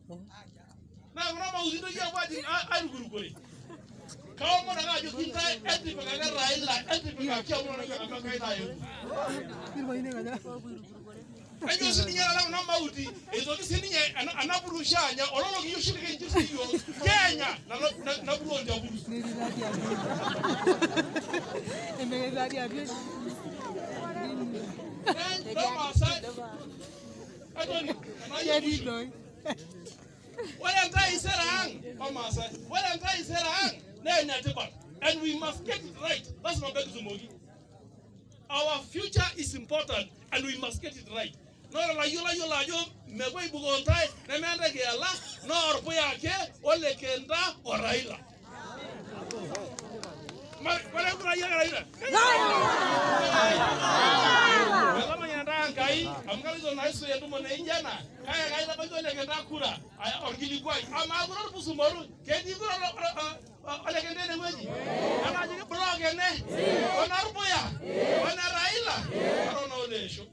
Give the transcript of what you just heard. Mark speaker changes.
Speaker 1: Naa kuna mauti intoki apuo ajing airukurukore. Kaomon ake ajoki intae etipikaki Raila, etipikaki amu ore Enkai naewu. Ejo sininye taata kuna mauti, eitoki sininye ena purusha anya ololo kiyieu oshi nikinchir siyiok keenya nena puruo nchapuru. Tomaasai, atoni, ena Ore entaisere ang omaasai, ore entaisere ang naa enetipat and we must get it right. Lazima pee kitumoki. Our future is important and we must get it right. Naa ore olayiolo ayiolo ajo mepuo aibukoo ntae nemeetae kiyala naa orpuya ake ole Kenta o Raila. Ore kura iyie Raila. Metamayiana ntae Enkai amu kaloito naa aisuya entumo naijo ena kake kaitabaiki ole Kenta kura orkilikuai. Amaa kura orpusumoru ketii kura ole Kenta enewueji? Ena ajoki block ene ona Orpuya ona Raila ore ona Oleesho.